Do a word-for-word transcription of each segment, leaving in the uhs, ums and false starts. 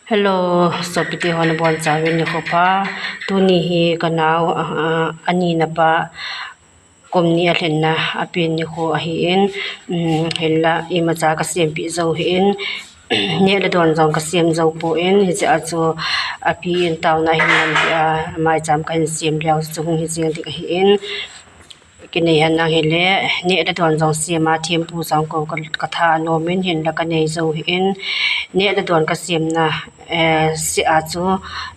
Hello, sopite ho nabonchauvin nikho pha. Tuni hi kanao, ah, ah, ani napa kum ni alhinna apen nikho ahin, um, hinla imacha kasempeh jou hih in, neh le don jong kasem jou poi, hijeh a chu api in taona ahin manpeh a, maicham kahin sem leu chu hung hijing ding ahin. Kinei henlang hile, neh le don jong sem a thempu jong kou ka, katha anom in, hinla kanei jou hih in, neh le don kasemna, eh, seh a chu,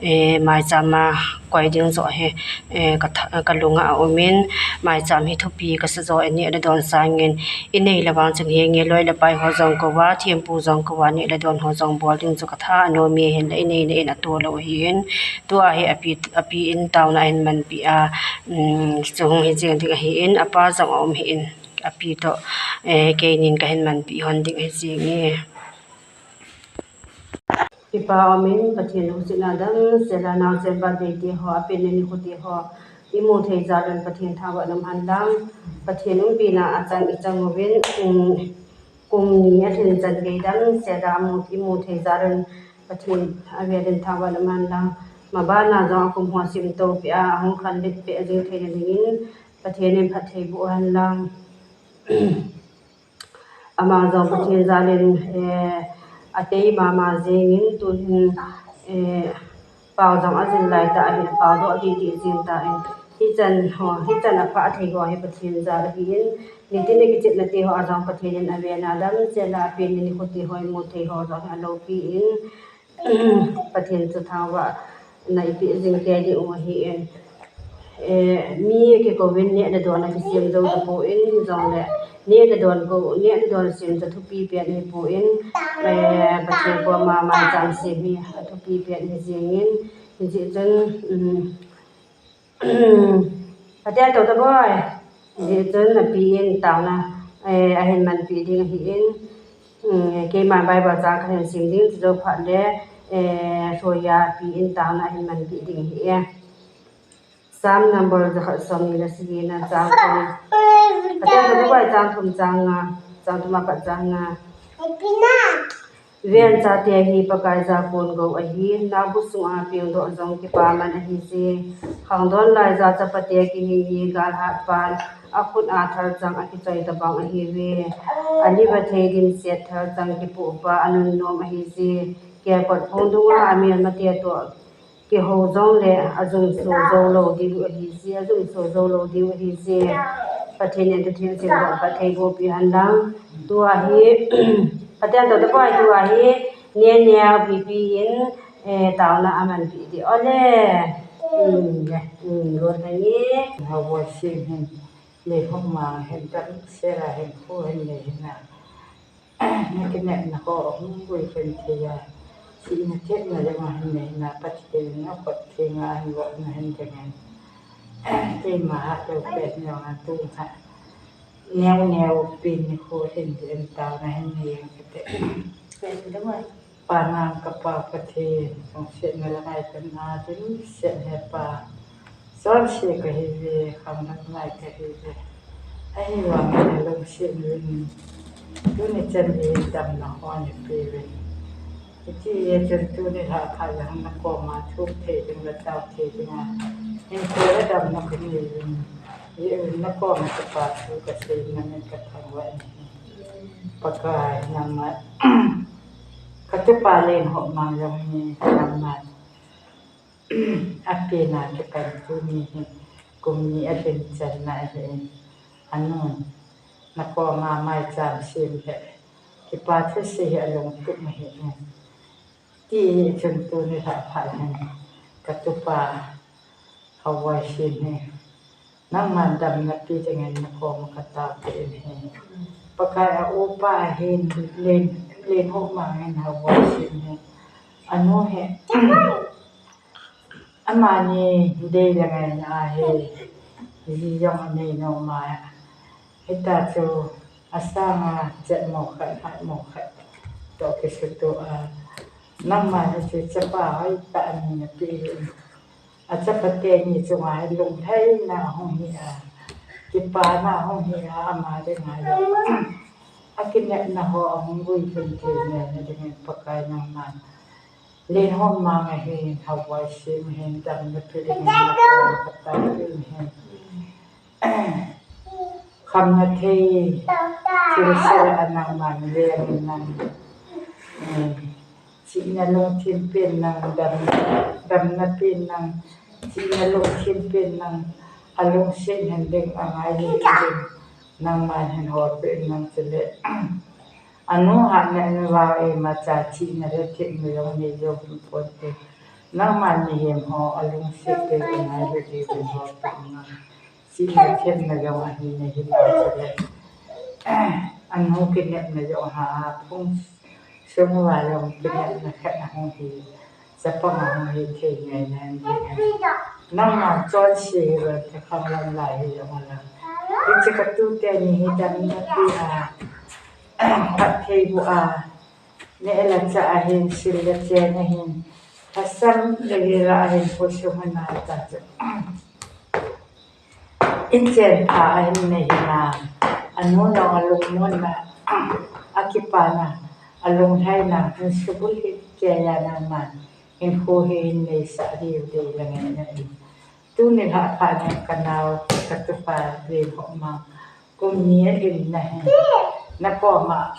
eh, maicham a koi ding joh hi, eh, katha, kalunga aum in, maicham hi thupi kasa joh in, neh le don sangin, inei le vang chun hinge loi le pai ho jong kouva, thempu jong kouva, neh le don ho jong bol ding chu katha anom e, hinla inei na in atoh lou ahin, tua hi api, api in taona ahin manpeh a, um, chu hung hijing ding ahin, apa jong aum hih in, api toh, eh, keinin kahin manpeh hon ding ahi jenge. Kipa umin, Pathen lungsetna damsel a naosen birthday te ho, apen nikho te ho, imu thei jal un Pathen thangvah in um henlang, Pathen umpina achang ichang uvin, um, kum ni alhin chan gei damsel a imu, imu thei jal un Pathen avel in thangvah in um henlang, mabana jong akum ho simtoh peh a, ahung khanlet peh jing theina dingin, Pathen in phatthei boh henlang. Ama jong Pathen jal in, eh, atei mama jengin, tuhin, eh, pao jong ajil laitah ahin, pao doh didi jeng tan. Hichan ho, hichan aphah thei ho hi Pathen jal ahin, nitin akichepna te ho a jong Pathen in aven a damsel a apen nikho te ho imu thei ho jong hi aloupi in, Pathen chu thangvahna ipeh jing tei ding u ahin. Eh, mi akikouvin neh le don akisem jou tapon, hijongle neh le don kou, neh le don sem chu thupi pen ahipon, eh, Pathen koma maicham sem hi athupi pen ahi jengin, hijeh chun, um, Pathen tou taboi. Hijeh chun api in taona, eh, ahin manpeh ding ahin, um, keima Bible chang kahin sim ding, chujou phat le, eh, soiya api in taona ahin manpeh ding ahi e. Psalm number jakhat somni le sagi na chang thum. Pathen tou taboi, chang thum chang nga, chang thum apat chang nga. Ven chate hi Pakai jakon gou ahi, naobu sunga pengdoh jong kipaman ahije. Khangdon laija chapate kihing hi galhat pan, akhut a thalchang akichoi tabang ahiuve. Aliva thei dimset thalchang kipoh pa anunnom ahije. Kelkot phong dunga amelmate toh kihou jongle ajumso jou lou diu ahije, ajumso jou lou diu ahije. Pathen in Pathen semdoh phatthei boh peh henlang. Tua hi, Pathen tou taboi, tua hi, neh neh a pipi in, eh, taona amanpeh ding. Ole. Um, le, um, lon le nge. Hava sim hin, le hom ma hin, tam sela hin, khu hin, le hin na. Nakinepna ho ahung guilhun thei a, sihna thepna jong ahin neina, Pathen in akhut thenga ahin vopna hin dingin, keima hatlou pen jong atung kha, neo neo pen nikho hin dingin taona hin nei inge kati. Pa nang kapa Pathen, lungsetna le ngailutna dimset hepa, chonse kahiuve, khangdong lai kahiuve. Ahivangin lungsetin, tuni chan hi damna ho napeuvin. Hiti chun tuni lhah phat le hung nakoma thum thei ding le tao thei dinga, hinkho le damna kanei uvin. Hijeh in nakoma kipa thu kasei, namin kathangvah in ahi. Pakai nangma, katupa Lenhopmang jong hi nangma apena kipan tuni hi kum ni alhin channa ahin, anun nakoma maicham sem le kipa thusei hi alungtup ahin. Hiti chun tuni lhah phat hin katupa Hawai Sin hi nangman damna pe dingin nakoma katao kit in ahi. Pakai a upa ahin, Len, Lenhopmang in Hawai Sin hi anu hi amani dei le ngaina ahi, ji jong anei nom a, hita chu asanga chetmo khat, hatmo khat toh kisutoh a, nangman hiche chapa hoitah ani napeh in, achapa teni chunga hi lunglhaina ahung hi a, kipana ahung hi a, ama dinga jong akinepna ho ahung guilhun theina dingin Pakai nangman Lenhom Mang ahin, Haubai Sim ahin, damna pe dingin nakoma katao in ahin. Khamna thei, thilse lah a nangman lengin nang, eh, chihna lungthim pen nang, dam, damna pen nang, chihna lungthim pen nang, alungset hin ding, angai hin ding, nangman hin hol peh in nang chule. Anu hatna in vang imacha chihna le thepna jong nei jou hih ponte. Nangman mihem ho alungset te, angai le ding hin hol peh in nang. Chihna thepna jong ahi nahi vang chule. Anu kinepna jong ha, phung sung uva jong kinepna khat ahung hi. Chapang ahung hi thei ngai nan. Nangma chonse hi vang, ka khanglang lai hi jong la. Hiche ka tute ni hi damna pi a, phatthei boh a, neh le chah ahin, sil le chen ahin, lhasam le gel a ahin, khosung a nai ta chu. Inchen pha ahin nei hina, anu nong alungmonna, akipana, alunglhaina, hin subul hi keiya nangman hinkho hi hin neisah hiu dei le ngai na in. Tuni lhah phat in kanao, katupa Lenhom Mang, kum ni alhin nahi. Nakoma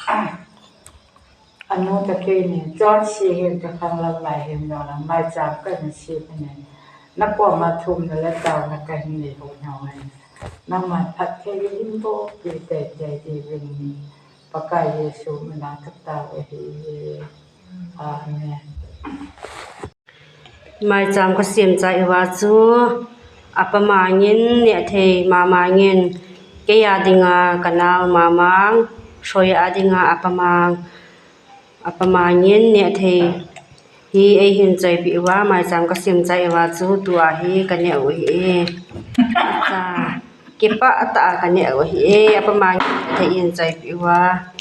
anu toh keini chonse hin ka khanglang lai hin jong lang, maicham kahin sem in, nakoma thumna le taona kahin nei ho jong ahi. Nangman phatthei hin boh peh teitei diuvin Pakai Jesu mina katao ahi. Amen. Maicham kasem chai uva chu, Apa Mang in neh thei Mama Mang in, keiya dinga kanao Mama Mang, Soiya dinga Apa Mang, Apa Mang in neh thei hi eihin choipeh uva, maicham kasem chai uva chu tua hi kaneh u ahi e. Cha, kipah tah a kaneh u ahi e, Apa Mang in neh thei eihin choipeh uva.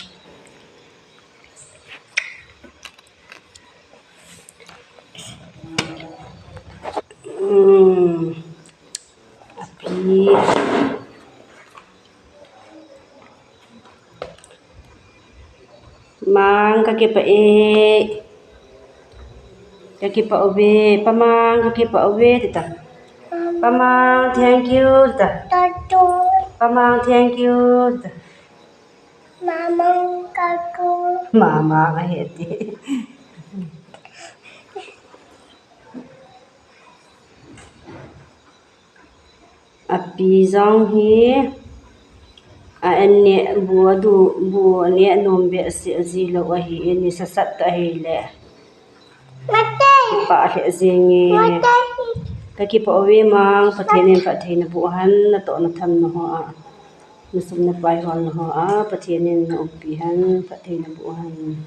Hmm. Api. Mang, kakipah e. Kakipah uve, Pa Mang, kakipah uve, tita. Pa Mang, thank you, tita. Pa Mang, thank you, tita. Mama, kaku. Mama, ahi ti. Api jong hi, a, an neh bu adu, bu neh nom behseh jilou ahi, an neh sasat ahile. Kipah lheh jenge. Kakipah uve Mang, Pathen in phatthei naboh hen, natoh nathamna ho a, nasum napai holna ho a, Pathen in naumpi hen, phatthei naboh hen.